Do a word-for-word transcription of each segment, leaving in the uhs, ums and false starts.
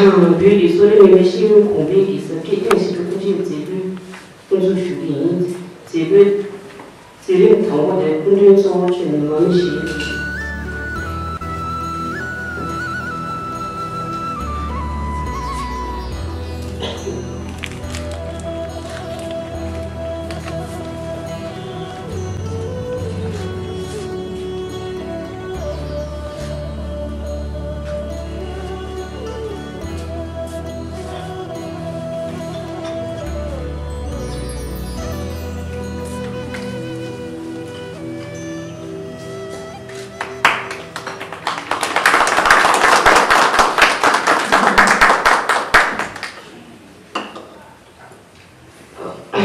ཡང་བོད་ཀྱི་གསོ་རིག་སྨན་པའི་ཤེས་ཡོན་གོང་འཕེལ་གྱི་ཟབ་ཁྲིད་རྟེན་གཞི་དུ་སྐུ་ཕྲེང་མཛད་སྒོའི་དབུ་འཛུགས་ཞུ་གི་ཡིན། མཛད་སྒོའི་མཛད་རིམ་དང་པོ་དེ་སྐུ་མགྲོན་གཙོ་བོ་མཆོག་ནས་མར་མེ་ཞུ་རྒྱུ།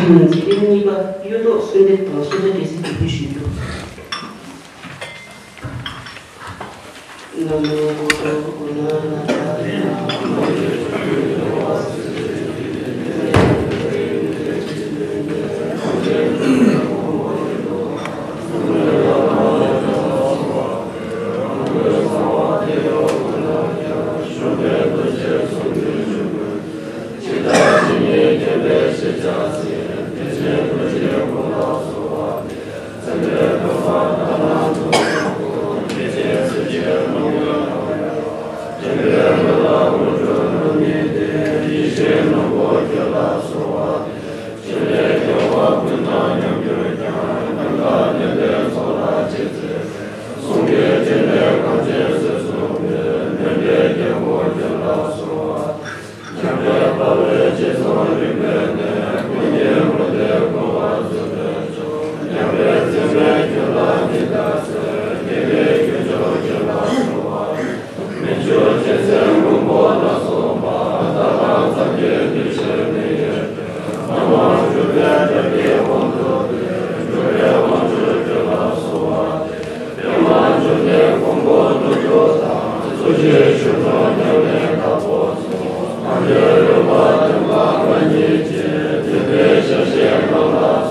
འཛིན་སྐྱོང་གཉིས་པ་གཡུ་ཐོག་གསོལ་འདེབས་དང་གསོལ་ཇ་སྒྲིག་གསལ་འབུལ་ཞུས་འདུག། ན་མོ་གོ་ཏོ་གོ་ན་ན་ད་གསུམ་པ་དེ་སྐུ་མགྲོན་གཙོ་བོ་བྱས་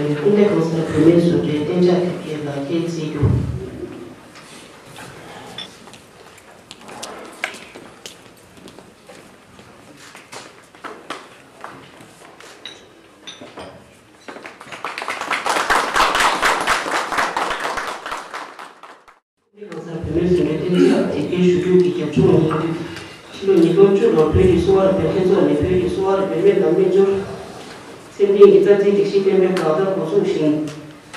ནས་སྐུ་ཕྲེང་གང་ཟག་བུད་མེད་བཟོ་གྲྭའི་གཏན་འཇགས་དེབ་སྐྱེལ་ལག་འཁྱེར་བསྩལ་རྒྱུ། གང་ཟག་བུད་མེད་བཟོ་གྲྭའི་གཏན་འཇགས་དེབ་སྐྱེལ་ཞུ་སྐུལ་གྱི་རྒྱབ་ལྗོངས་ཡིན། ཕྱི་ལོ་ཉིས་སྟོང་བཅུ་ལོར་བོད་ཀྱི་གསོ་བ་རིག་པའི་ལྷན་ཚོགས་ནས་བོད་ཀྱི་གསོ་བ་རིག་པའི་སྨན་དང་སྨན་སྦྱོར། ཚད་ལྡན་གྱི་རྩ་འཛིན་སྒྲིག་གཞི་གཏན་འབེབས་ལག་བསྟར་འགོ་འཛུགས་ཤིང་།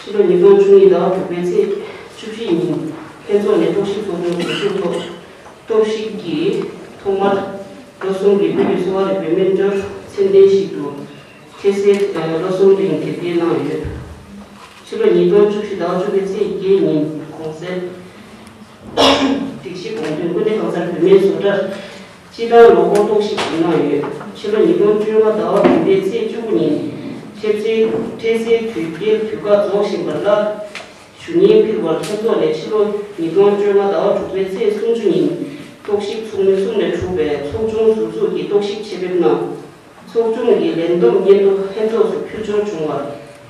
ཕྱི་ལོ་ཉིས་སྟོང་བཅུ་གཉིས་ཟླ་བ་དྲུག་པའི་ཚེས་བཅུ་བཞི་ཉིན་ལྷན་ཚོགས་ནས་རྟོག་ཞིབ་ཚོགས་འདུ་འགོ་འཛུགས་ཐོག་རྟོག་ཞིབ་ཀྱིས་ཐོག་མར་ལོ་གསུམ་གྱི་བོད་ཀྱི་གསོ་བ་རིག་པའི་སྨན་སྦྱོར་ཚད་ལྡན་ཞིག་ཏུ་འཕྲལ་སེལ་ལོ་གསུམ་རིང་དེབ་སྐྱེལ་གནང་ཡོད། ཕྱི་ལོ་ཉིས་སྟོང་བཅུ་བཞི་ཟླ་བ་བཅུ་པའི་ཚེས་བརྒྱད་ཉིན་གོང་གསལ་སྒྲིག་གཞི་དགོངས་དོན་སྐུ་ཚེ་གང་སར་བོད་སྨན་བཟོ་གྲྭར་སྤྱི་བཏང་ལོ་འཁོར་རྟོག་ཞིབ་ཞིག་གནང་ཡོད། ཕྱི་ལོ་ཉིས་སྟོང་བཅོ་ལྔ་ཟླ་བ་བདུན་པའི་ཚེས་བཅུ་དགུ་ཉིན་འཕྲལ་སེལ་འཕྲལ་སེལ་དུས་བསྐྱལ་དུས་བཀག་རྫོགས་བཞིན་པ་ལ་ཞུ་སྙན་ཕུལ་བར་ལྷན་ཚོགས་ནས་ཕྱི་ལོ་ཉིས་སྟོང་བཅོ་ལྔ་ཟླ་བ་དྲུག་པའི་ཚེས་སུམ་ཅུ་ཉིན་རྟོག་ཞིབ་ཚོགས་མི་གསུམ་ལས་གྲུབ་པའི་ཚོགས་ཆུང་ཟུར་འཛུགས་ཀྱིས་རྟོག་ཞིབ་ཆེད་ཕེབས་གནང་། ཚོགས་ཆུང་གི་ལས་བསྡོམས་སྙན་ཐོ་ལྷན་ཚོགས་སུ་ཕུལ་འབྱོར་བྱུང་བར་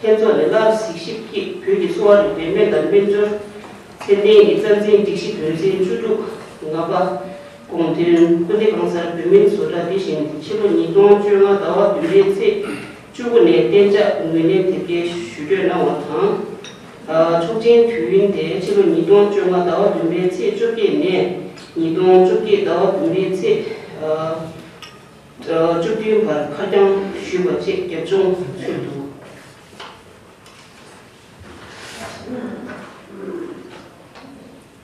ལྷན་ཚོགས་ནས་སླར་གཟིགས་ཞིབ་ཀྱིས་བོད་ཀྱི་གསོ་བ་རིག་པའི་སྨན་དང་སྨན་སྦྱོར་ཚད་ལྡན་གྱི་རྩ་འཛིན་སྒྲིག་གཞི་དོན་ཚན་བཅུ་དྲུག་ལྔ་པ་དགོངས་དོན་སྐུ་ཚེ་གང་སར་བོད་སྨན་བཟོ་གྲྭ་འདི་བཞིན་ཕྱི་ལོ་ཉིས་སྟོང་བཅོ་ལྔ་ཟླ་བ་བདུན་པའི་ཚེས་བཅུ་དགུ་ནས་གཏན་འཇགས་ངོས་ལེན་དེབ་སྐྱེལ་ཞུ་སྤྲོད་གནང་བ་དང་། ཨ། ཆོག་མཆན་དུས་ཡུན་དེ་ཕྱི་ལོ་ཉིས་སྟོང་བཅོ་ལྔ་ཟླ་བ་བདུན་པའི་ཚེས་བཅོ་བརྒྱད་ནས་ཉིས་སྟོང་བཅོ་བརྒྱད་ཟླ་བ་བདུན་པའི་ཚེས་ཨ། བཅུ་བདུན་བར་ཁ་བསྐྱངས་ཞུས་པ་བཅས་རྒྱབ་ལྗོངས་ཚུད་འདུག་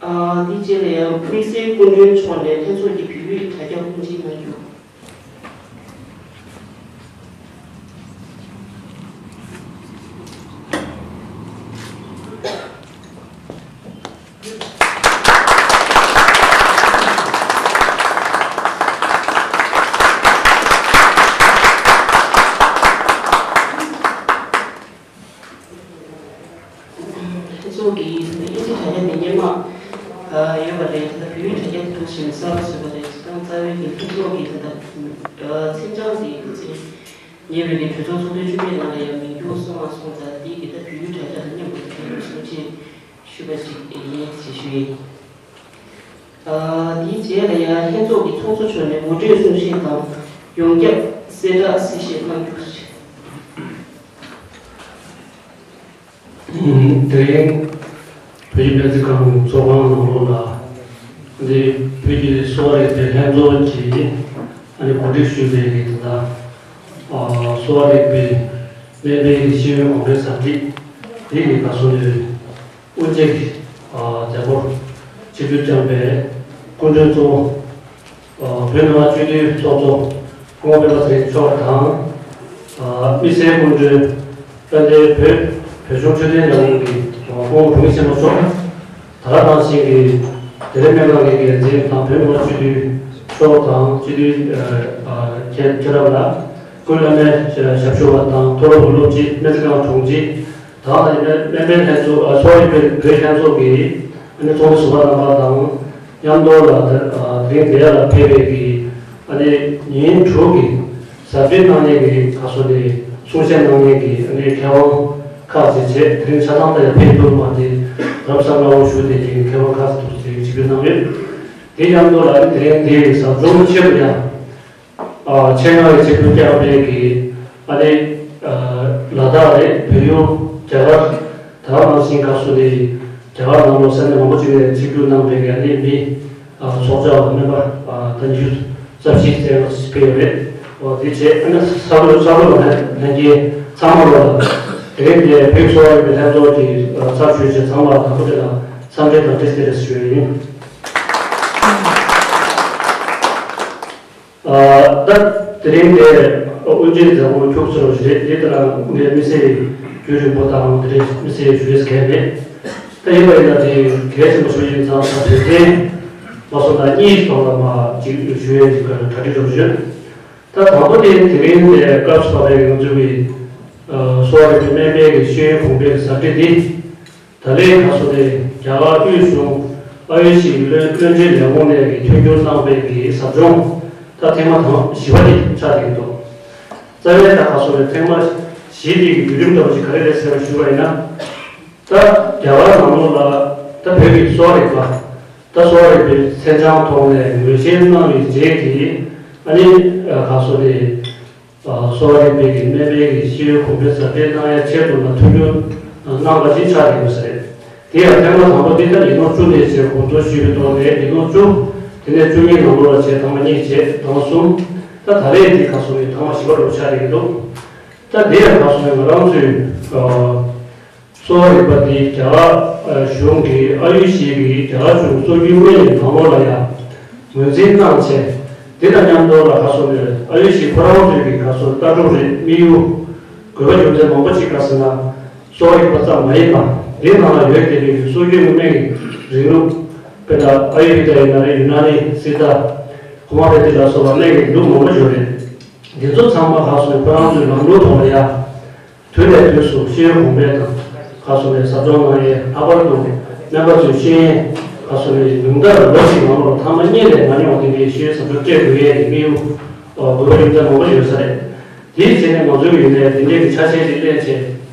ཨ། འདི་རྗེས་ལ་ཡང་དམིགས་བསལ་སྐུ་མགྲོན་མཆོག་ནས་ལྷན་ཚོགས་ཀྱི་བོད་ཡིག་དྲ་རྒྱ་དབུ་འབྱེད་གནང་རྒྱུ། ལྷན་ཚོགས་ཀྱི་དབྱིན་ཇི་དྲ་རྒྱ་དེ་སྔོན་མ་ཡོད་པ་རེད། ད་ལྟ་བོད་ཡིག་དྲ་རྒྱ་དེ་འདུག་ཞིང་གསར་པ་བཟོས་པ་རེད། ད་རྩ་བའི་གི་ལྷན་ཚོགས་ཀྱི་ད་ལྟ་མཚན་བྱང་དེ་གི་ཚེ་ཉེ་བའི་གི་གྲོས་ཚོགས་ཚོགས་དུས་བཅུ་པའི་ནང་ལ་ཡང་མིང་འགྱུར་སོང་བ་སོང་ཙང་། དེ་གི་ད་བོད་ཡིག་དྲ་རྒྱ་དང་མཉམ་དུ་གྲོས་མོལ་གསུང་བཤད་ཞུས་པ་ཞིག་ཡིན་ཞེས་ཞུ་ཡི། ཨ། དེའི་རྗེས་ལ་ཡང་ལྷན་ཚོགས་ཀྱི་ཚོགས་གཙོ་མཆོག་ནས་ངོ་སྤྲོད་གསུང་བཤད་དང་ཡོངས་ཁྱབ་གསལ་བསྒྲགས་གསལ་བཤད་གནང་རྒྱུ། དེ་རིང་བོད་ཀྱི་སྨན་རྩིས་ཁང་ཚོགས་ཁང་ནང་ལོགས་ལ་འདི་བོད་ཀྱི་གསོ་བ་རིག་པའི་ལྷན་ཚོགས་ཀྱིས་ཨ་ནི་གོ་སྒྲིག་ཞུས་པའི་གི་ད་ལྟ་གསོ་བ་རིག་པའི་སྨན་པའི་ཤེས་ཡོན་གོང་འཕེལ་གཟབ་རྒྱས་དེ་ཡི་ཁ་སོ་ནས། དབུ་འབྱེད་ཀྱི་མཛད་སྒོར་ཆིབས་བསྒྱུར་བསྐྱངས་པའི་སྐུ་མགྲོན་གཙོ་བོ་བོད་མི་མང་སྤྱི་འཐུས་ཚོགས་གཙོ་སྐུ་ངོ་སྤེན་པ་ཚེ་རིང་མཆོག་དང་། དམིགས་བསལ་སྐུ་མགྲོན་དཔལ་ལྡན་བོད་བོད་གཞུང་འཕྲོད་བསྟེན་ལས་ཁུངས་ཀྱི་སྐུ་ངོ་འབུམ་སྐྱིད་ཆེན་པོ་མཆོག་ད་ག་ནང་བཞིན་གྱི་བདེ་ལེགས་སྨན་ཁང་གི་འགན་འཛིན་དང་བོད་མི་མང་སྤྱི་འཐུས་མཆོག་དང་སྤྱི་འཐུས་མཁན་མཁན་རབས་ལགས། སྐུ་བླ་མའི་ཞབས་ཞུ་བ་དང་མཐོ་སློབ་སློབ་སྤྱི། སྨན་རྩིས་ཁང་དྲུང་ཆེ། ད་ལྟ་ནི་སྨན་པའི་ལྷན་ཚོགས། ཨ། གསོ་བ་རིག་པའི་བོད་ལྷན་ཚོགས་ཀྱི་ཨ་ནི་ཚོགས་མི་ཟུར་པ་རྣམ་པ་དང་མཉམ་དུ་ལ་དེ་རིང་འདིར་ལ་ཕེབས་པའི་གི་ཨ་ནི་ཉིན་དྲུག་གི་ཟབ་སྦྱོང་གནང་མཁན་གྱི་ཁ་སོ་ནས་གསུང་བཤད་གནང་མཁན་གྱི་ཨ་ནི་མཁས་དབང་ཁག་ཅིག་བྱས། དེ་རིང་ཆ་ཚང་ད་ཡང་ཕེབས་ཐུབ་མ་རེད། རབ་གསལ་སྔ་བོ་ཞུ་བསྡད་མཁན་གྱི་མཁས་དབང་ཁག་ཅིག་ཐུགས་རྗེ་ཆེ་ཞུས་གནང་ཡོད། དེ་མཉམ་དུ་ལ་ཨ་ནི་དེ་རིང་འདིའི་ཟབ་སྦྱོང་ཆེད་དུ་ཡང་། ཨ། ཆེད་མངགས་ཀྱི་ཆེད་དུ་བསྐྱངས་པའི་གི་ཨ་ནི་ལ་དྭགས་རེད། བལ་ཡུལ། རྒྱ་གར། ད་ག་ནང་བཞིན་སྐབས་སུ་ནི་རྒྱ་གར་ནང་ལོགས་ས་གནས་མང་པོ་ཅིག་ནས་ཆིབས་བསྒྱུར་གནང་པའི་གི་ཨ་ནི་མི་ཚོགས་བཅར་བ་སྨན་པ་ད་ཉི་ཤུ་རྩ་བཞི་ཙམ་ཕེབས་ཡོད་རེད། འོ་དེ་བྱས་ཨ་ནི་ས་གོ་ས་གོ་ལ་ལྷན་རྒྱས་ཚང་མ་ལ་དེ་རིང་འདིར་བོད་གསོ་བ་རིག་པའི་ལྷན་ཚོགས་ཀྱི་ཚབ་ཞུས་བྱས་ཚང་མ་ལ་དང་པོ་དེ་ལ་འཚམས་འདྲི་དང་བཀྲ་ཤིས་བདེ་ལེགས་ཞུ་ཡི་ཡིན། ཨ། ད་དེ་རིང་དེ་དབུ་འབྱེད་མཛད་སྒོ་ཁྱུག་ཙམ་ཞིག་རེད། དེ་ལྟར་ངས་དམིགས་བསལ་རྒྱུན་རིང་པོ་དང་དེ་རིང་དམིགས་བསལ་ཞུ་ཡས་གལ་མེད། ད་ཡིན་པ་ཡིན་ན་དེ་གལ་ཆེན་པོ་ཞིག་ཡིན་ཙང་ད་དོན་ཚན་མ་སོང་ན་གཉིས་ཐོག་ལ་མ་ཅིག་ཞུ་ཡས་ཀྱི་གྲ་སྒྲིག་རོགས་ཞུ། ད་དང་པོ་དེ་དེ་རིང་དེ་སྐབས་སུ་བབས་པའི་ང་ཚོའི་གསོ་བ་རིག་པའི་སྨན་པའི་ཤེས་ཡོན་གོང་འཕེལ་གྱི་ཟབ་སྦྱོང་འདི། ད་ལན་ཁ་སོ་ནས་རྒྱ་གར་དབུས་གཞུང་ཨ་ཡུ་ཤི་ཡུལ་ལུང་སྨན་བཅོས་ལས་ཁུངས་ནས་ཀྱི་མཐུན་འགྱུར་གནང་པའི་གི་ཟབ་སྦྱོང་ད་ཐེངས་མ་དང་བཞི་པ་དེ་ཆགས་ཀྱི་འདུག་རྩ་བའི་ད་ཁ་སོ་ནས་ཐེངས་མ་བཞི་དེ་གི་བརྒྱུད་རིམ་ལྟ་བུ་ཞིག་ག་རེ་རེད་ཟེར་བ་ཞུ་བ་ཡིན་ན། ད་རྒྱ་གར་ནང་ལོགས་ལ་ད་བོད་ཀྱི་གསོ་བ་རིག་པ་ད་གསོ་བ་རིག་པའི་མཚན་བྱང་ཐོག་ནས་ངོས་འཛིན་གནང་བའི་རྗེས་ཀྱི་ཨ་ནི་ཁ་སོ་ནས། གསོ་བ་རིག་པའི་གི་སྨན་པའི་གི་ཤེས་ཡོན་གོང་འཕེལ་ཟབ་སྤེལ་གནང་ཡ་ཆེད་དུ་ལ་མཐུན་འགྱུར་གནང་བ་ཞིག་ཆགས་ཡོད་ས་རེད། དེ་ཡང་ཐེངས་མ་དང་པོ་འདི་ལྟར་ཉིས་སྟོང་བཅུ་ནས་བྱས་འགོ་འཛུགས་ཞུས་པའི་ཐོག་ནས་ཉིས་སྟོང་བཅུ། དེ་ནས་བཅུ་གཉིས་ནང་ལོགས་ལ་བྱས་ཐེངས་མ་གཉིས་བྱས་ཐེངས་མ་གསུམ། ད་ད་རེས་འདི་ག་སོང་བའི་ཐེངས་མ་བཞི་པ་རུ་ཆགས་ཡོད་འདུག་ད་དེ་ཡང་ཁ་སོང་ང་རང་ཚོའི་གསོ་བ་རིག་པ་འདི་རྒྱ་གར་གཞུང་གི་ཨ་ཡུ་ཤི་གི་རྒྱ་གར་གཞུང་གསོ་བཅོས་སྨན་གྱི་ནང་ལོགས་ལ་ཡང་ངོས་འཛིན་གནང་བྱས། དེ་དང་མཉམ་དུ་ལ་ཁ་སོང་ནས་ཨ་ཡུ་ཤི་ཁོ་རང་ཚོའི་གི་ཁ་སོང་ལྟ་གྲུབ་རེད། དམིགས་ཡུལ་དགོས་པ་རྒྱུ་མཚན་མང་པོ་ཅིག་ག་ཟེར་ན། གསོ་བ་རིག་པ་ཙམ་མ་ཡིན་པ། འདི་ནང་ལ་ཡོད་བསྡད་པའི་གསོ་བཅོས་སྨན་གྱི་རིང་ལུགས། དཔེར་ན་ཨ་ཡུར་བེ་དཱ་ཡིན་ན་རེད། ཡུ་ན་ནི་སི་ཏཱ། ཧོ་མ་པེ་ཐི་ལ་སོགས་པ་སྨན་གྱི་ལུགས་མང་པོ་ཡོད་རེད། འདི་ཚོ་ཚང་མ་ཁ་སོང་ཁོ་རང་ཚོའི་ལམ་ལུགས་ཐོག་ལ་ཡ། དུས་ནས་དུས་སུ་ཤེས་ཡོན་གོང་འཕེལ་དང་། ཁ་སོང་ནས་ཟབ་སྦྱོང་གནང་ཡས། ལྷག་པར་དུ་སྨན་པ་ཚོའི་ཤེས་ཡོན་ཁ་སོང་ནས་ཉུང་མཐར་ལོ་གཅིག་ནང་ལོགས་ཐ་མ་གཉིས་ལས་མ་ཉུང་བ་དེ་འདྲའི་ཤེས་ཡོན་ཟབ་སྦྱོང་སྤྲད་དགོས་ཡས་ཀྱི་དམིགས་ཡུལ་དགོས་པ་རྒྱུ་མཚན་མང་པོ་ཡོད་ས་རེད། དེའི་རྗེས་ནས་ང་ཚོའི་ཡུལ་ནས་དེ་འདྲའི་གི་ཆ་ཤས་ཤིག་ལེན་བྱས།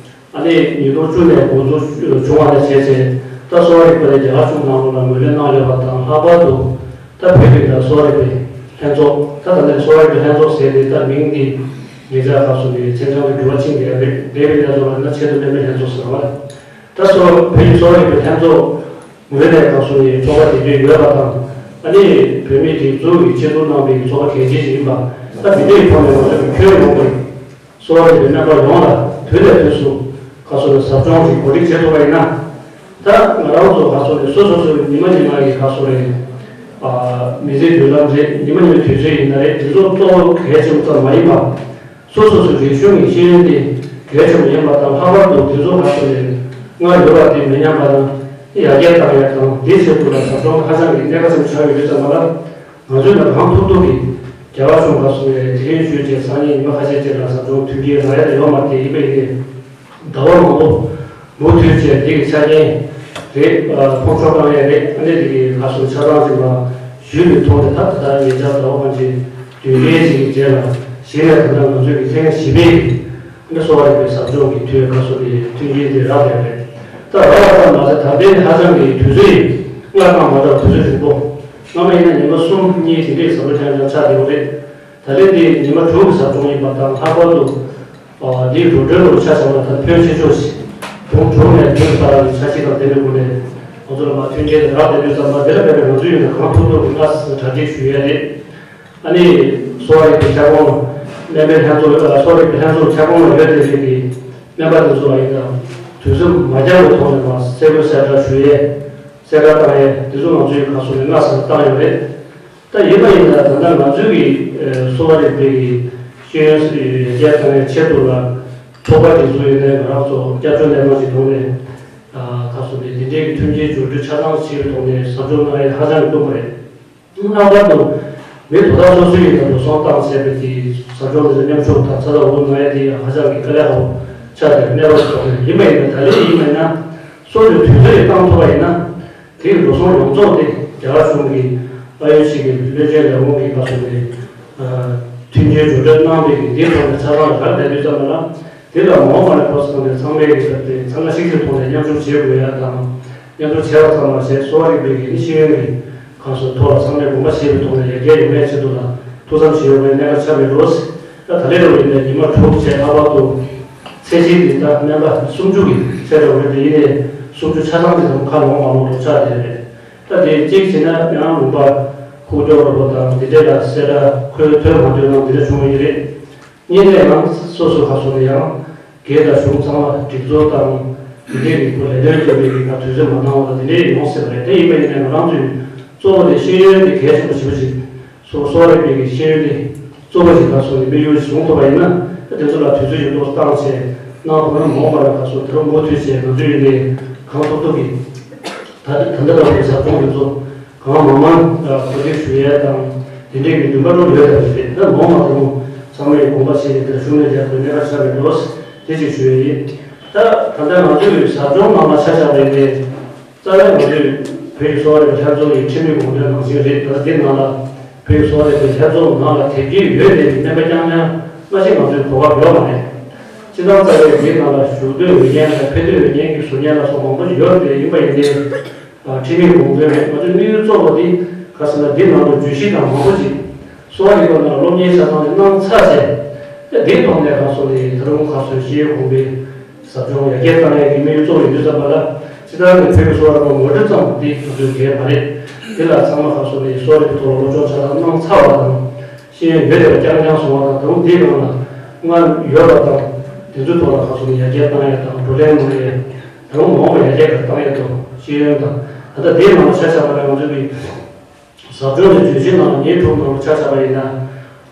ཨ་ནི་ཉིས་སྟོང་བཅུ་ནས་འགོ་འཛུགས་བྱུང་བ་ནས་བྱས་རྗེས། ད་གསོ་བ་རིག་པ་ནས་རྒྱ་གར་གཞུང་ནང་ལོགས་ལ་ངོས་ལེན་གནང་ཡོད་པ་དང་། ལྷག་པར་དུ་ད་བོད་ཀྱི་ད་གསོ་བ་རིག་པའི་ལྷན་ཚོགས། ད་ད་ལྟའི་གསོ་བ་རིག་པའི་ལྷན་ཚོགས་ཟེར་ཏེ་ད་མིང་འདི་ཉེ་ཆར་ཁ་སོང་ནས་མཚན་གྲངས་ཀྱི་འགྱུར་བ་ཕྱིན་བསྡད་ཡོད་རེད། འདས་པའི་ལས་ཚོགས་ལ་ན་ཆེད་དུ་སྨན་པའི་ལྷན་ཚོགས་ཟེར་བ། ད་གསོ་བོད་ཀྱི་གསོ་བ་རིག་པའི་ལྷན་ཚོགས་ངོས་ནས་ཁ་སོང་ནས་ཚོགས་པ་དེ་འདྲ་ཡོད་པ་དང་། ཨ་ནི་བོད་མི་སྒྲིག་འཛུགས་ཀྱིས་ཆེད་དུ་གནང་བའི་ཚོགས་པ་གལ་ཆེ་ཞིག་ཡིན་པ། ད་དེ་འདྲའི་ཐོག་ནས་ང་ཚོ་གི་ཁྱོན་ཡོངས་ཀྱི་གསོ་བ་རིག་པའི་སྨན་པ་ཡོངས་ལ་དུས་ནས་དུས་སུ་ཁ་སོང་ནས་ཟབ་སྦྱོང་གི་གོ་སྒྲིག་བྱེད་ཐུབ་པ་ཡིན་ན། ད་ང་རང་ཚོ་ཁ་སོང་ནས་སོ་སོ་སོའི་ཉི་མ་ཉི་མ་ཡི་ཁ་སོང་རེད། མི་ཚེའི་བརྒྱུད་ལམ་རེད། ཉི་མ་ཉི་མའི་དུས་ཚོད་ཡིན་ན་རེད། དེ་ཚོ་གཙོ་བོ་གལ་ཆེན་པོ་ཙམ་མ་ཡིན་པ། སོ་སོ་སོའི་རིག་གཞུང་གི་ཤེས་ཡོན་དེ་གལ་ཆེན་པོ་ཡིན་པ་དང་། ལྷག་པར་དུ་དེ་ཚོ་ཁ་སོང་ནས་སྔར་ཡོད་པ་དེ་མི་ཉམས་པ་དང་ཡར་རྒྱས་གཏང་ཡག་དང་། དེའི་ཆེད་དུ་ལ་ཟབ་སྦྱོང་ཧ་ཅང་གི་གནད་འགག་ཆེན་པོ་ཆགས་ཡོད་དུས་ཙམ་པ་ལ། ང་ཚོས་ལ་གང་ཐུབ་ཐུབ་ཀྱིས་རྒྱ་གར་གཞུང་ཁ་སོང་ནས་དེ་རིང་ཞུས་བྱས་སང་ཉིན་ཉི་མ་ཁ་ཤས་རྗེས་ལ་ཟབ་སྦྱོང་མཐུན་རྐྱེན་རག་ཡ་དེ་ཡོད་མ་རེད། ཡིན་པ་ཡིན་ཏེ། ཟླ་བ་མང་པོ་མུ་མཐུད་བྱས་འདི་གི་ཆ་རྐྱེན་རེད། ཕོགས་ཆོག་བཏང་ཡས་རེད། ཨ་ནི་འདི་གི་ཁ་སོང་ཆ་ཚང་ཞིག་ལ་ཞུས་པའི་ཐོག་ནས། ད་ད་ལྟ་ཉེ་ཆར་ཟླ་བ་ཕལ་ཆེར་བདུན་བརྒྱད་ཅིག་གི་རྗེས་ལ་གཞི་ནས་ད་ལྟ་ང་ཚོས་ཀྱི་ཐེངས་བཞི་པའི་ཨ་ནི་གསོ་བ་རིག་པའི་ཟབ་སྦྱོང་གི་དུས་ཁ་སོང་དེ་མཐུན་རྐྱེན་དེ་རག་ཡོད་རེད། ད་རག་པ་ཙམ་མ་ཟད། ད་ལྟའི་ཧ་ཅང་གི་དུས་ཚོད་ཡིན། སྔར་དང་མ་འདྲ་བར་དུས་ཚོད་རིང་པོ། སྔ་མ་ཡིན་ན་ཉི་མ་གསུམ་གཉིས་དེ་འདྲའི་ཟབ་སྦྱོང་རྐྱང་རྐྱང་ཆགས་བསྡད་ཡོད་རེད། ད་ལན་འདི་ཉི་མ་དྲུག་གི་ཟབ་སྦྱོང་ཡིན་པ་དང་། ལྷག་པར་དུ་འདིའི་རོགས་སྐྲུན་ལུགས་ཆ་བཞག་ན་ད་ཕོན་ཆེ་ཤོས་ཤིག་དུས་དྲུག་ནས་བདུན་བར་ལ་འཆར་གཞི་དང་ལྡན་པའི་སྒོ་ནས་ང་ཚོ་ལ་མ་མཐུན་རྐྱེན་རག་བསྡད་དུས་ཙམ་པ། འདི་ལ་དཔེ་ང་ཚོའི་ཡུལ་ནས་གང་ཐུབ་ཐུབ་ཀྱིས་སྔ་ས་གྲ་སྒྲིག་ཞུ་ཡས་རེད། ཨ་ནི་གསོ་བ་རིག་པའི་ཁྱབ་ཁོངས་ལ། སྨན་པའི་ལྷན་ཚོགས། གསོ་བ་རིག་པའི་ལྷན་ཚོགས་ཁྱབ་ཁོངས་ལ་ཡོད་བསྡད་མཁན་གྱི་སྨན་པ་དེ་ཚོ་ལ་ཡིན་ན་དུས་ཚོད་མ་འགྱངས་པའི་ཐོག་ནས་མར་གསལ་པོ་གསལ་བསྒྲགས་ཞུ་ཡས། གསལ་བསྒྲགས་བཏང་ཡས་དེ་ཚོ་ང་ཚོའི་ཁ་སོང་ནས་སྔ་ས་བཏང་ཡོད་རེད། ད་ཡིན་པ་ཡིན་ན་ད་ལྟ་ང་ཚོའི་གི་གསོ་བ་རིག་པའི་གི་ཤེས་ཡོན་ཡར་རྒྱས་གཏོང་བའི་ཆེད་དུ་ལ་ཚོགས་པ་དེ་ཚོ་ཡིན་ནའི་ང་རང་ཚོ་སྐྱབས་བཅོལ་ལས་ཁང་གི་ཐོག་ནས་ཁ་སོང་ནས་འདི་འདྲའི་གི་མཐུན་རྐྱེན་སྦྱོར་སྤྲོད་ཆ་ཚང་བྱེད་པའི་ཐོག་ནས་ཟབ་སྦྱོང་གནང་ཡས་ཧ་ཅང་གི་སྟོབས་རེད། ལྷག་པར་དུ་མི་དོ་བདག་སོ་སོའི་ཡིན་ན་འགྲོ་སོང་བཏང་བྱས་པའི་དེ་ཟབ་སྦྱོང་དེ་ཚོ་མཉམ་ཞུགས་དང་ཚ་ཚ་འུར་འུར་གནང་ཡས་དེ་ཧ་ཅང་གི་དཀའ་ལས་ཁག་པོ་ཆགས་བསྡད་པའི་གནས་བབ་ཐོག་ནས། ཡིན་པ་ཡིན་ན་ད་ལན་ཡིན་པ་ཡིན་ན་སོ་སོའི་དུས་ཚོད་ཡང་བཏང་ཐུབ་པ་ཡིན་ན། དེའི་འགྲོ་སོང་ཡོངས་རྫོགས་དེ་རྒྱ་གར་གཞུང་གི་ཨ་ཡུ་ཤི་གི་བློན་ཆེན་ལས་ཁུངས་ཀྱི་ཁ་སོང་ནས་མཐུན་རྐྱེན་སྦྱོར་སྤྲོད་གནང་བའི་གི་དེའི་ཐོག་ནས་ཆ་ཚང་རག་བསྡད་དུས་ཙམ་པ་ལ། དེ་ལ་མ་འོངས་པ་ནས་ཁོ་ཚང་ནས་ཚང་མས་ཀྱི་ཐོག་ནས་ཚང་མ་གཅིག་གི་ཐོག་ནས་མཉམ་ཞུགས་བྱེད་དགོས་ཡ་དང་། མཉམ་ཞུགས་བྱས་པ་ཙམ་མ་ཟད་གསོ་བ་རིག་པའི་གི་ནི་ཤེས་ཡོན་གྱི་ཁོངས་སུ་ཐོག་ལ་ཚང་མས་དགོངས་པ་བཞེས་པའི་ཐོག་ནས་ཡར་རྒྱས་ཡོང་བའི་ཆེད་དུ་ལ་ཐུགས་བསམ་བཞེས་ཡོང་བའི་གནད་འགག་ཆགས་མེད་འགྲོ། ད་ད་ལན་རེ་བ་ཡིན་ནའི་ཉི་མ་དྲུག་བྱས། ལྷག་པར་དུ་ཚད་གཞི་འདི་ད་སྨན་པ་སུམ་ཅུ་གི་ཚད་འགྲོ་བའི་དེ་ཡིན་ནའི་སུམ་ཅུ་ཆ་ཚང་གི་དམ་ཁ་ལོངས་མ་ལོངས་རོགས་ཆགས་བསྡད་རེད། ད་དེ་གཅིག་བྱས་ན་ཡང་ལུང་པ་ཁུག་ཀྱོག་རོ་པོ་དང་འདི་འདྲས་ལ་གསལ་བསྒྲགས་ཁོས་ཐོས་མ་ཐོས་ནང་འདི་འདྲ་བྱུང་བ་ཡིན་རེད། གཉིས་ནས་ཡང་སོ་སོ་ཁ་སོ་ནས་ཡང་སྒེར་དང་གཞུང་ཚང་མ་སྒྲིག་འཛུགས་དང་འདི་འདྲས་ཀྱི་ཁོ་ལས་དོན་སྐྱོང་བའི་གི་ཁ་དུས་ཚོད་མ་འདང་བ་དང་འདི་འདྲས་ཡོང་སྲིད་པ་རེད། དེ་ཡིན་པ་ཡིན་ནའི་ང་རང་ཚོའི་གཙོ་བོ་དེ་ཤེས་ཡོན་དེ་གལ་ཆེན་པོ་ཞེ་པོ་ཅིག་སོ་སོ་རིག་པའི་གི་ཤེས་ཡོན་དེ་གཙོ་བོ་ཞིག་ལ་སོང་ནས་དམིགས་ཡུལ་ཞིག་བཟུང་ཐུབ་པ་ཡིན་ན། ད་དེ་ཚོ་ལ་དུས་ཚོད་ཡོད་དོ་བཏང་བྱས་གནང་ཐུབ་ན། མ་འོངས་པ་ལ་ཁ་སོ་དེ་རུ་མུ་མཐུད་བྱས་ང་ཚོའི་ཡུལ་ནས་གང་ཐུབ་ཐུབ་ཀྱིས་ད་ད་ལྟ་ལྟ་བུའི་ཟབ་སྦྱོང་དེ་ཚོ་གང་མང་མང་གོ་སྒྲིག་ཞུ་ཡས་དང་། དེ་འདྲའི་གི་འདུན་པ་བློ་ཡོད་པ་རེད། ད་མ་འོངས་པ་དེ་རུ་ཚང་མས་དགོངས་པ་བཞེས་ནས་དེར་ཤུགས་སྣོན་རྒྱག་དགོས་གནད་འགག་ཆགས་མེད་འགྲོ། དེ་གཅིག་ཞུ་ཡས་ཡིན། ད་ད་ལྟ་ང་ཚོའི་ཟབ་སྦྱོང་ནང་ལ་ཆ་བཞག་པ་ཡིན་ཏེ། རྩ་བའི་ང་ཚོས་བོད་ཀྱི་གསོ་བ་རིག་པའི་ལྷན་ཚོགས་ཀྱི་ཁྲིམས་ཡིག་དགོངས་དོན་ནང་བཞིན་རེད། ད་ལྟ་འདི་ནང་ལ་བོད་ཀྱི་གསོ་བ་རིག་པའི་ལྷན་ཚོགས་ནང་ལ་དེབ་སྐྱེལ་ཡོད་པའི་སྨན་པ་རྐྱང་རྐྱང་སྔ་ཕྱི་ང་ཚོའི་གོ་སྐབས་ཡོད་མ་རེད། སྤྱིར་བཏང་རྩ་བའི་འདིའི་ནང་ལ་བཞུགས་འདོད་འོས་འགན་དང་ཕེབས་འདོད་འོས་འགན་གྱི་ཟུར་ཉན་ལ་སོགས་མང་པོ་ཡོད་རེད། ཡིན་པ་ཡིན་ཏེ། ཁྲིམས་ཡིག་དགོངས་དོན་རེད། ང་ཚོའི་དམིགས་ཡུལ་གཙོ་བོ་འདི་ག་ཟེར་ན། འདི་ནང་དུ་བརྗོད་གཞི་དང་མང་པོ་ཅིག་གསོ་བ་རིག་པ་ནང་སློབ་གཉེར་ཆ་ཚང་ནས་གནང་ཚར་རྗེས། འདིའི་ཐོག་ནས་ག་སོང་ནས་ད་རུང་ག་སོང་ཤེས་ཡོན་གོང་འཕེལ་ཟབ་སྦྱོང་ཡར་རྒྱས་གཏང་ཡས་ཀྱི་དམིགས་ཡུལ་གཙོ་བོ་ཡིན་དུས་ཙམ་པ་ལ། སྤྱིར་བཏང་གི་བོད་ཀྱི་གསོ་བ་རིག་པ་ངོ་སྤྲོད་ཙམ་འདི་ང་ཚོའི་འགན་མ་རེད། འདི་ལ་ཚང་མ་ག་སོང་ནས་གསོ་བ་རིག་པའི་ཐོག་ལ་སློབ་སྦྱོང་ཆ་ཚང་གནང་ཚར་བ་དང་། ཤེས་ཡོན་ཡོད་དེ་བ་རྐྱང་རྐྱང་སོང་བ་དང་། ད་རུང་འདིའི་ནང་ལ་སྔར་ཡོད་པ་དང་ དེ་ཚོའི་ཐོག་ལ་ཁ་སོ་ནས་ཡར་རྒྱས་བཏང་ཡ་དང་བགྲོ་གླེང་གནང་ཡ། ད་རུང་མ་འོངས་པར་ཡར་རྒྱས་ག་རེ་བཏང་ཡ་དང་ཤེས་ཡོན་དང་། ད་ལྟ་དེའི་ནང་ལ་ཆ་བཞག་པ་ན་ང་ཚོའི་གི་ཟབ་སྦྱོང་དེ་བརྗོད་གཞི་ནང་ལ་ཉིན་དྲུག་ནང་ལ་ཆ་བཞག་པ་ཡིན་ན།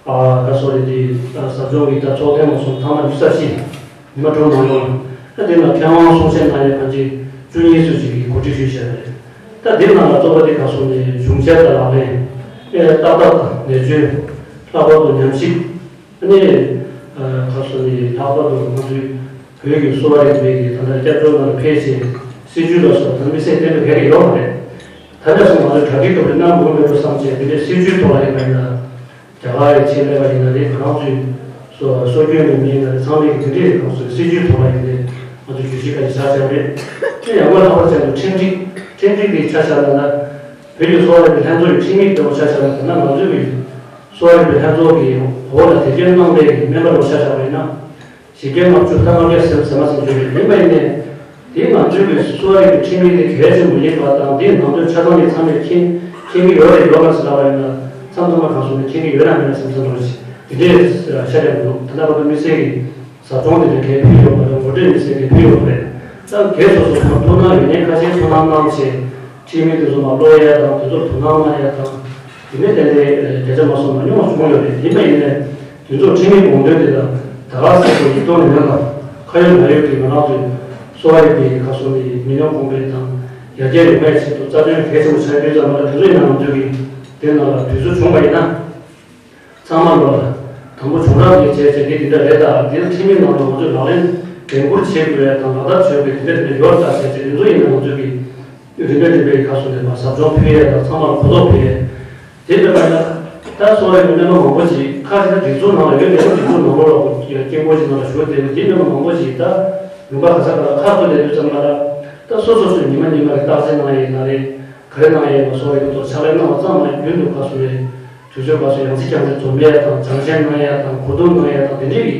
ཨ་ད་སོ་རེ་དེ་ཟབ་སྦྱོང་གི་ད་ཚོགས་ཐེངས་མ་སོང་ཐ་མ་ཉི་ཤུ་རྩ་བཞི་ཉི་མ་དྲུག་ནང་ཡོང་། ད་དེ་ནང་མཁས་དབང་གསུང་བཤད་གནང་ཡ་གང་ཅི་བཅུ་གཉིས་ཙམ་ཞིག་གིས་གོ་སྒྲིག་ཞུས་བཞག་རེད། ད་དེ་ནང་ལ་གཙོ་བོ་དེ་ག་སོ་ནས་གཞུང་འབྲེལ་དང་ལག་ལེན། ཨེ་ཏག་ཏག་དང་ནས་བཅོས། ལྷག་པར་དུ་ཉམས་ཞིབ། ཨ་ནི་ཁ་སོ་ནི་ལྷག་པར་དུ་ང་ཚོའི་བོད་ཀྱི་གསོ་བ་རིག་པའི་གི་ད་ལྟ་སྐྱབས་བཅོལ་ནང་ལ་ཕེབས་བྱས་སྲིད་བྱུས་ལ་སོགས་ད་མི་སེར་བསྟན་པའི་གལ་ཡོད་མ་རེད། ད་ལྟ་སོང་ང་ཚོས་གྲ་སྒྲིག་ཐུབ་པའི་གནང་དགོས་མེད་པ་བསམ་བྱས་དེ་འདྲའི་སྲིད་བྱུས་ཐོག་ལ་ཡིན་པ་ཡིན་ན། རྒྱ་གར་ཡི་ཆེད་ལས་པ་ཡིན་ན་རེད། ང་རང་ཚོའི་སོ་སོ་སྐྱོན་གྱི་མི་ཡིན་ན་རེད། ཚང་མས་གི་དེ་འདྲའི་ཁོང་ཚོའི་སྲིད་བྱུས་ཐོག་ལ་ཡིན་ཏེ་ང་ཚོས་བརྗོད་གཞི་ཁ་ཤས་བཞག་བཞག་རེད། དེ་ཡང་སྒོས་ལྷག་པར་ཅན་དུ་ཁྲིམས་སྒྲིག་ཁྲིམས་སྒྲིག་དེ་ཆ་བཞག་ན་ད་བོད་ཀྱི་གསོ་བ་རིག་པའི་ལྷན་ཚོགས་ཀྱི་ཁྲིམས་ཡིག་ལྟ་བུ་ཆ་བཞག་ན། ད་ནང་ང་ཚོའི་གི་གསོ་བ་རིག་པའི་ལྷན་ཚོགས་ཀྱི་འོག་ལ་དེབ་སྐྱེལ་གནང་པའི་སྨན་པ་ལ་ཆ་བཞག་པ་ཡིན་ན། བཞི་བརྒྱ་ལྔ་བཅུ་ད་ལྔ་བརྒྱ་ཟེར་ཟེར་མ་ཟེར་བརྗོད་པའི་ཡིན་པ་ཡིན་ནའི། དེའི་ང་ཚོའི་གི་གསོ་བ་རིག་པའི་ཁྲིམས་ཡིག་དེ་གལ་ཆེན་པོ་ཡིན་པ་དང་། དེའི་ནང་དོན་ཆ་ཚང་ནས་ཚང་མས་མཁྱེན་མཁྱེན་གྱི་ཡོད་རེད་ཡོད་མ་རེད་ཟེར་ལབ་པ་ཡིན་ན། མཚམས་མཚམས་མ་གང་སོང་ནས་མཁྱེན་གྱི་ཡོད་ན་མེད་ན་བསམ་བསམ་འདྲ་ཞིག་དེ་འདྲའི་ཤ་རྒྱག་འདུག་ད་ལྟ་བར་དུ་དམིགས་བསལ་གྱི་ཟབ་སྦྱོང་དེ་འདྲ་གས་ཕུལ་ཡོད་པ་དང་ངོ་སྤྲོད་དམིགས་བསལ་གྱི་ཕུལ་ཡོད་པ་རེད། ད་གས་སོ་སོ་ཐུགས་སྣང་ཡོད་མཁན་ཁ་ཤས་ཐུགས་སྣང་གནང་བྱས། ཁྲིམས་ཡིག་དེ་ཚོ་མར་ཀློག་ཡ་དང་དེ་ཚོར་དོ་སྣང་གནང་ཡ་དང་། དེ་ནས་ཏན་ཏན་བརྒྱ་ཆ་མ་སོང་མ་ཉུང་བ་བྱུང་ཡོད་རེད། ཡིན་པ་ཡིན་ནའི་དེ་ཚོ་ཁྲིམས་ཡིག་དགོངས་དོན་དེ་དང་ད་ག་སེ་ཚོ་ཡིག་ཐོག་ནས་མིན་པར་ཁ་ཡོད་ལག་ཡོད་ཀྱི་ང་རང་ཚོའི་གསོ་བ་རིག་པའི་ཁ་སོ་ནས་མི་ཉམས་གོང་འཕེལ་དང་ཡར་རྒྱས་ཡོང་བའི་ཆེད་དུ་རྩ་དོན་གལ་ཆེན་པོ་ཆགས་ཡོད་ཙང་མ་ལ། དེ་ཚོ་ཡིན་ན་ང་ཚོས་ཀྱི་དེ་ནང་ལ་དུས་ཚོད་བྱུང་བ་ཡིན་ན། ཚང་མ་ལོ་ལ་དང་པོ་བྱུང་རབས་ནས་བྱས་བྱས་དེ་དེ་འདྲ་རེད། ད་དེ་ཁྲིམས་ཡིག་ནང་ལ་ང་ཚོས་ལག་ལེན་འགན་འཁུར་བྱེད་དགོས་ཡ་དང་ལག་བསྟར་བྱེད་དགོས་དེ་འདྲ་དེ་འདྲ་ཡོད་ད་བྱས་བྱས། དེ་ཚོ་ཡིན་ན་ང་ཚོས་ཀྱི་རིམ་པས་རིམ་པས་ཁ་སོ་ནས་མར་ཟབ་སྦྱོང་ཕུལ་ཡ་དང་ཚང་མ་ལ་གོ་རྟོགས་ཕུལ་ཡ། དེ་འདྲ་མ་ཡིན་ན་ད་གསོ་བའི་སྨན་པ་མང་པོ་ཅིག་ཁ་ཤས་སྒྲིག་འཛུགས་ནང་ལ་ཡོད་དེ། སྒྲིག་འཛུགས་ནང་ལོགས་ལ་དཀྱིལ་འཁོར་ཅིག་ནང་ལ་བཞུགས་བསྡད་པའི་དེ་སྨན་པ་མང་པོ་ཅིག་ད་ལུང་པ་ག་ས་ག་ལ་ཁ་ཐུག་བསྡད་དུས་ཙམ་པ་ལ། ད་སོ་སོ་སོའི་ཉི་མ་ཉི་མ་གི་རྟགས་གསལ་གནང་ཡ་ཡིན་ན་རེད། ག་རེ་གནང་ཡས་མ་སོང་བའི་ཐོག་ཕྱག་ལས་གནང་བ་ཙམ་མ་ཡིན། རྒྱུན་དུ་ཁ་སོ་བའི་དུས་ཚོད་ཁ་སོ་ཡང་རྩིས་རྐྱང་རྩིས་འཛོམས་ཡས་དང་། སྦྱང་བཤད་གནང་ཡས་དང་། གོ་བསྡུར་གནང་ཡས་དང་། དེ་འདྲའི་གི་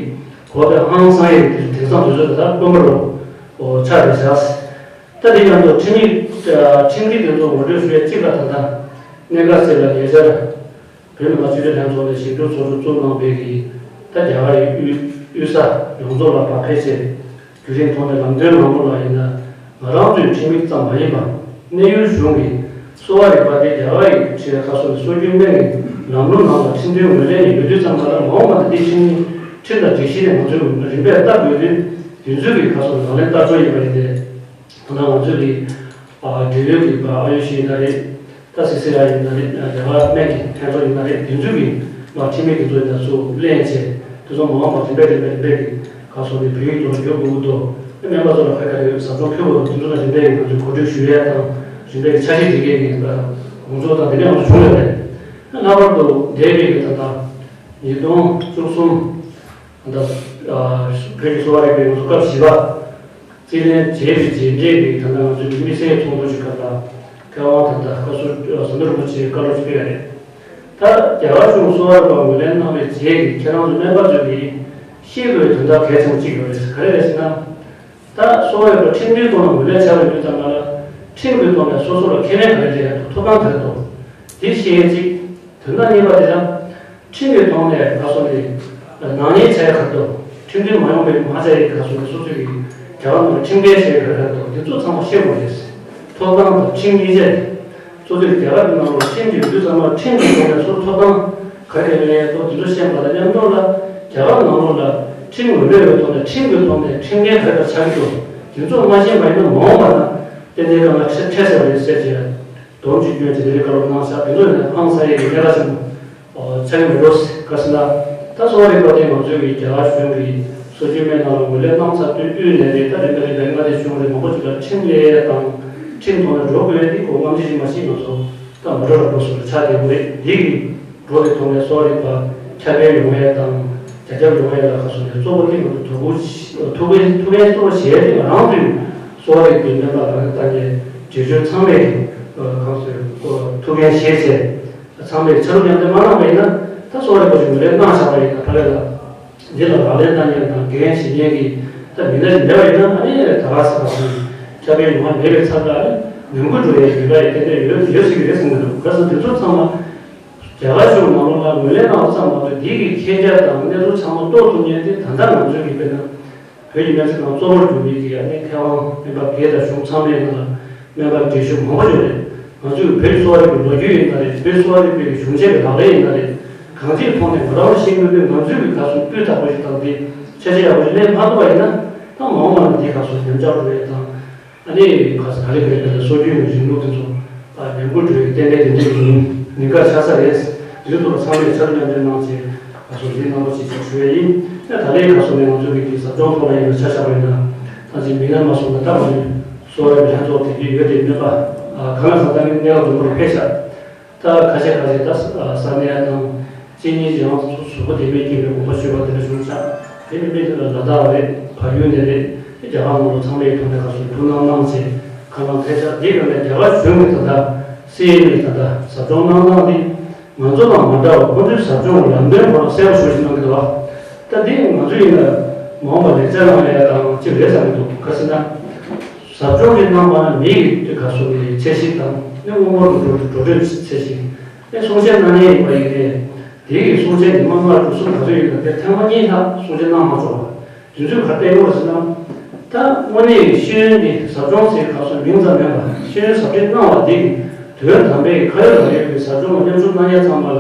གོ་བདེ་ཧང་སང་ཡས་དེང་སང་དུས་ཚོད་ད་ལྟ་དཀོན་པོ་རུ་ཆགས་བསྡད་ཤག་ད་དེ་ཡང་དུ་ཁྲིམས་ཡིག་ཁྲིམས་སྒྲིག་དེ་ཚོ་ངོ་སྤྲོད་ཞུ་ཡས་གཅིག་ལ་ད་ལྟ་གནད་འགག་གསལ་ལ་ཉེ་ཆར་བོད་མི་མང་སྤྱི་འཐུས་ལྷན་ཚོགས་ནས་ཞིབ་འཇུག་ཚོགས་ཆུང་བཙུགས་གནང་བའི་གི་ད་རྒྱ་གར་ཡི་དབུས་དབུས་ས་ཡོངས་རྫོགས་ལ་ཕར་ཕེབས་བྱས། བརྒྱུད་རིམ་ཐོག་ནས་ལམ་སྟོན་ནང་ལོགས་ལ་ཡིན་ན། ང་རང་ཚོའི་ཁྲིམས་ཡིག་ཙམ་མ་ཡིན་པར་གནས་ཡུལ་གཞུང་གི་གསོ་བ་རིག་པ་དེ་རྒྱ་གར་ཡི་ཁྲིམས་ཁ་སོ་ནས་སྲོལ་རྒྱུན་སྨན་གྱི་ལམ་ལུགས་ནང་ལ་ཁྲིམས་མཐུན་ངོས་ལེན་ཡོད་དུས་ཙམ་པ་ལ། མ་འོངས་པ་ན་འདི་ཁྲིམས་ཁྲིམས་དང་སྒྲིག་གཞི་ནས་ང་ཚོས་རིམ་པས་བལྟ་དགོས་དུས། དེ་ཚོའི་གི་ཁ་སོ་ནས་ལག་ལེན་བསྟར་འགྲོ་ཡིན་པ་ཡིན་ཏེ། ད་ང་ཚོས་ཀྱི་ཨ་འབྲེལ་ཡོད་ཀྱི་ཨ་ཡུ་ཤི་ཡིན་ན་རེད། ད་སི་སི་ཨའི་ཡིན་ན་རེད། རྒྱ་གར་སྨན་གྱི་ལྷན་ཚོགས་ཡིན་ན་རེད། དེ་ཚོས་ཀྱི་མ་ཁྲིམས་ཡིག་དེ་ཚོ་ཡིན་ན་ཚུར་ལེན་བྱས། དེ་ཚོ་མ་འོངས་པར་རིམ་པས་རིམ་པས་རིམ་པས་ཀྱི་ཁ་སོ་ནས་བོད་ཡིག་ཐོག་ལ་བསྒྱུར་དགོས་ཀྱི་འདུག་སྨན་པ་ཚོ་ལ་ག་ག་རེ་ཟབ་སྦྱོང་ཕུལ་དགོས་འདུག་དེ་ཚོ་ལ་རིམ་པས་ཀྱི་ང་ཚོས་གོ་སྒྲིག་ཞུ་ཡས་དང་། རིམ་པས་ཀྱི་འཆར་གཞི་སྒྲིག་མཁན་གྱི་དགོངས་ཚུལ་དང་དེ་འདྲའི་ང་ཚོ་བྱུང་ཡོད་རེད། ལྷག་པར་དུ་འདས་པའི་གི་ད་ལྟ་ཉིས་སྟོང་བཅུ་གསུམ། ད་ལྟ་བོད་ཀྱི་གསོ་བ་རིག་པའི་ང་ཚོ་སྐབས་བཞི་པ། རྩིས་ལེན་བྱས་པའི་རྗེས་འབྲས་ཀྱི་ད་ལྟ་ང་ཚོའི་དམིགས་བསལ་ཚོགས་འདུ་ཞིག་སྐབས་ལ་མཁས་དབང་ད་ལྟ་བཀའ་ཟུར་ཟམ་གདོང་རིན་པོ་ཆེའི་བཀའ་སློབ་ཅིག་ཕུལ་ཡ་རེད། ད་རྒྱ་གར་གཞུང་གསོ་བ་རིག་པ་ངོས་ལེན་གནང་བའི་རྗེས་ཀྱི་ཁྱེད་རང་ཚོ་སྨན་པ་ཚོས་ཀྱིས་ཤེས་དགོས་དོན་དག་གལ་ཆེན་པོ་གཅིག་ཡོད་རེད། ག་རེ་རེད་ཟེར་ན། ད་གསོ་བ་རིག་པ་ཁྲིམས་མཐུན་ཐོག་ནས་ངོས་ལེན་བྱ་བའི་དུས་ཙམ་པ་ལ། ཁྲིམས་ཀྱི་ཐོག་ནས་སོ་སོ་ལ་ཁེ་ཕན་ག་རེ་སྤྲད་ཡ་འདུག་ཐོབ་ཐང་ག་རེ་འདུག་འདི་ཤེས་ཡས་གཅིག་དོན་དག་གཉིས་པ་དེ་ལ། ཁྲིམས་ཀྱི་ཐོག་ནས་ཁ་སོ་ནས་ནག་ཉེས་བྱས་ཁ་ཐོག་ཁྲིམས་མཐུན་མ་ཡོང་བའི་མ་བྱས་ཡི་ཁ་སོ་ནས་སོ་སོ་ཡི་རྒྱ་གར་ནང་ཁྲིམས་འགལ་བྱས་ཡོད་ཁ་ཐོག་དེ་ཚོ་ཚང་མ་ཤེས་དགོས་རེད། ཐོབ་ཐང་དང་ཁྲིམས་གཉིས་ཆ་རེད། སོ་སོའི་རྒྱ་གར་གྱི་ནང་ལ་ཁྲིམས་ཀྱི་ཡོད་དུས་ཙམ་པ་ཁྲིམས་ཀྱི་ཐོག་ནས་སོ་སོ་ཐོབ་ཐང་ག་རེ་ཡོད་ཡོད་དོ་དེ་ཚོ་ཤེས་པ་དང་མཉམ་དུ་ལ། རྒྱ་གར་ནང་ལོགས་ལ་ཁྲིམས་ངོས་ལེན་ཡོད་ཐོག་ནས་ཁྲིམས་ཀྱི་ཐོག་ནས་ཁྲིམས་འགལ་ག་རེ་ལ་ཆགས་ཀྱི་འདུག་དེ་ཚོ་མ་ཤེས་པ་ཡིན་ན་མ་འོངས་པ་ན་ཏན་ཏན་དཀའ་ངལ་འཕྲད་འཕྲད་སྲིད་པ་རེད་ཟེར་བྱས། སྡོམ་གཅིག་སྐྱོན་བྱས་ཏེ་བཀའ་སློབ་གནང་ཤག་དེ་ཚོ་ཡིན་ན་ཧང་སང་ཡས་ཀྱི་གནད་འགག་ཆེན་པོ་ཆགས་ཀྱི་མེད་འགྲོ། ག་ཟེར་ན། ད་གསོ་བ་རིག་པ་དེ་ང་ཚོའི་གི་རྒྱ་གར་གཞུང་གི་སྲོལ་རྒྱུན་སྨན་ནང་ལ་ངོས་ལེན་གནང་ཚར་དུས་དབུས་ནས་རེད། ད་རིམ་པ་རིམ་པ་མངའ་སྡེ་གཞུང་རེད། མང་པོ་ཅིག་ལ་ཁྲིམས་ལས་དང་ཁྲིམས་ཐོག་ནས་འགྲོ་དགོས་ཡ་དེ་གོ་རྔམ་ཅི་ཞིག་མ་ཤེས་ང་ཚོ་ད་མ་འགྲོ་ར་འགྲོ་སོང་ཆགས་བསྡད་ཡོད་རེད། འདི་གི་འགྲོ་བའི་ཐོག་ནས་གསོ་བ་རིག་པ་ཁྱབ་སྤེལ་ཡོང་ཡ་དང་རྒྱ་ཁྱབ་ཡོང་ཡ་ལ་ཁ་སོ་ནས་གཙོ་བོ་དེ་ང་ཚོ་དོ་ཁུར་ཐུགས་ཕན་ཐུགས་ཕན་གཙོ་བོ་བྱས་ཏེ་ང་རང་ཚོའི་གསོ་བ་རིག་པའི་སྨན་པ་ལག་ལེན་བསྟར་མཁན་འབྲེལ་ཡོད་ཚང་མས་ཁ་སོ་ཐུགས་ཕན་བཞེས་བྱས། ཚང་མས་ཆ་ལུགས་མཉམ་འདེགས་མ་གནང་བ་ཡིན་ན། ད་གསོ་བ་རིག་པ་ཞིག་ངོས་ལེན་གནང་བཞག་པ་ཡིན་ན་ཕ་ལེ་ལ་འདི་ལ་ལག་ལེན་བསྟར་མཁན་དང་འགན་བཞེས་མཁན་གྱི་ད་མི་སྣ་ཞིག་མེད་པ་ཡིན་ན། ཨ་ནི་ད་ག་ཟེ་ག་སོང་ཁྱབ་སྤེལ་ཡོང་བ་མེད་པའི་ཚབ་ལ་ཨ་ནི་ནོར་འཁྲུལ་འགྲོ་ཡའི་རིགས་པ་ཡི་ཏན་ཏན་ཡོད་ཡོད་སྲིད་ཀྱི་རེད་བསམ་གྱི་འདུག་ག་ཟེར་དེ་ཚོ་ཚང་མ་རྒྱ་གར་གཞུང་ནང་ལོགས་ལ་ངོས་ལེན་གནང་བ་ཙམ་མ་གཏོགས་འདི་གི་ཁྱད་ཆོས་དང་གནས་ཚུལ་ཚང་མ་རྟོགས་ཐུབ་མཁན་དེ་ད་ལྟ་ང་ཚོའི་གི་དཔེར་ན། བོད་ཀྱི་སྨན་རྩིས་ཁང་གཙོ་བོར་གྱུར་པའི་གི་ཨ་ནི་མཁས་དབང་སྨན་པ་སྒེར་དང་གཞུང་ཚང་མའི་ནང་ལ་སྨན་པ་འགྲེལ་བརྗོད་མང་པོ་ཡོད་རེད། ང་ཚོས་བོད་གསོ་བ་རིག་པའི་ལོ་རྒྱུས་ཡིན་ན་རེད། བོད་གསོ་བ་རིག་པའི་གཞུང་ཆེན་གྱི་ལག་ལེན་ཡིན་ན་རེད། གང་ཅིའི་ཐོག་ནས་ང་རང་ཤེས་ཀྱི་ཡོད་པའི་ང་ཚོའི་གི་ག་སོ་སྤུས་དག་པོ་ཞིག་དང་དེ་ཁྱད་ཆོས་ཡག་པོ་ཞིག་ལེན་མ་ཐུབ་པ་ཡིན་ན། ད་མ་འོངས་པ་ལ་འདི་ག་སོ་ཉམས་ཆག་འགྲོ་ཡས་དང་། ཨ་ནི་ག་ས་ག་ལེ་ག་ལེ་ག་ལེ་སྲོལ་རྒྱུན་གྱི་རིང་ལུགས་དེ་ཚོ་ཉམས་རྒུད་འགྲོ་ཡས་ཏན་ཏན་དེ་འདྲའི་ཉིན་ཉིན་ཀ་ཆགས་ས་རེད། འདི་ཚོ་ལ་ཚང་མས་ཕྱག་མཉམ་འདེགས་གནང་བྱས་ང་ཚོ་ལས་རྣམ་པ་ཅིག་ཞུ་ཡས་ཡིན། ཨ་ད་ལན་ག་སོ་ནས་ང་ཚོ་གི་དེ་ཟབ་སྦྱོང་ཐོག་ལ་ཡིན་ན་ཆ་བཞག་པ་ཡིན་ན། ད་ཅིག་མི་སྣ་མ་སོང་ན་ད་ང་ཚོའི་གསོ་བའི་ལྷན་ཚོགས་དེ་འདྲ་ཡོད་དེ་མེད་པ། གང་ལ་གང་འཚམ་གནས་སྐབས་རིང་པོར་ཕེབས་ཤག་ད་ཁ་ཤས་ཁ་ཤས་ད་ས་གནས་དང་གཅིག་གཉིས་ཀྱང་གཟུགས་པོ་བདེ་མེད་སྐྱེས་པའི་དགོངས་པ་ཞུས་པ་དེ་འདྲ་བྱུང་ཤག་དེ་མིན་པའི་དེ་ལ་ལ་དྭགས་རེད། བལ་ཡུལ་ནས་རེད། རྒྱ་གར་ནང་ལ་ཚང་མའི་ཐོག་ནས་ཁ་སོ་ཐུགས་སྣང་གནང་བྱས་ཁ་ལག་ཕེབས་ཤག་དེའི་སྒང་ནས་རྒྱ་གར་གཞུང་གིས་ད་ལྟ་སི་ཨེན་ཨེ་ད་ལྟ་ཟབ་སྦྱོང་གནང་སྟངས་དེ་ང་ཚོ་དང་མ་འདྲ་བར་ཁོང་ཚོའི་ཟབ་སྦྱོང་ལམ་སྟོན་སྐོར་ལ་གསལ་པོ་ཞེ་པོ་ཞིག་གནང་གི་འདུག་བ། ད་དེ་ང་ཚོ་ཡིན་ན་མ་འོངས་པ་ལེགས་ཆ་གནང་ཡ་དང་ཅིག་རེད་བསམ་གྱི་འདུག་ག་ཟེར་ན། ཟབ་སྦྱོང་ཞིག་གནང་བ་ན་མི་ཡི་དུས་ག་སོ་གི་ཚད་གཞི་དང་ནི་སྔོན་འགོག་གི་འགྲོ་འགྲོ་གྲོན་ཚད་གཞི། ནི་གསུང་བཤད་གནང་མཁན་ཡིན་པ་ཡིན་ནའི། དེ་ཡི་གསུང་བཤད་ཉི་མ་ལྔ་དྲུག་གསུམ་ག་ཚོད་ཡོད་ན་དེ་ཐེངས་མ་གཉིས་ལྷག་གསུང་བཤད་གནང་མ་ཆོག་པ། དུས་ཚོད་ག་རེ་བསྟན་དགོས་ཟེར་ན། ད་དངོས་གནས་ཤེས་ཡོན་འདི་ཟབ་སྦྱོང་ཟེར་ག་སོ་མིང་ཙམ་མིན་པ་ཤེས་ཡོན་ཟབ་ཁྲིད་གནང་བ་འདི་གི་དོན་དམ་པའི་ཁ་ཡོད་ལག་ཡོད་ཀྱི་ཟབ་སྦྱོང་ལ་མཉམ་ཞུགས་གནང་མཁན་ཚང་མ་ལ་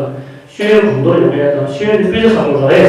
ཤེས་ཡོན་གོང་མཐོར་ཡོང་ཡས་དང་ཤེས་ཡོན་འདི་སྤུས་ཚད་བཟང་པོ་རག་ཡས།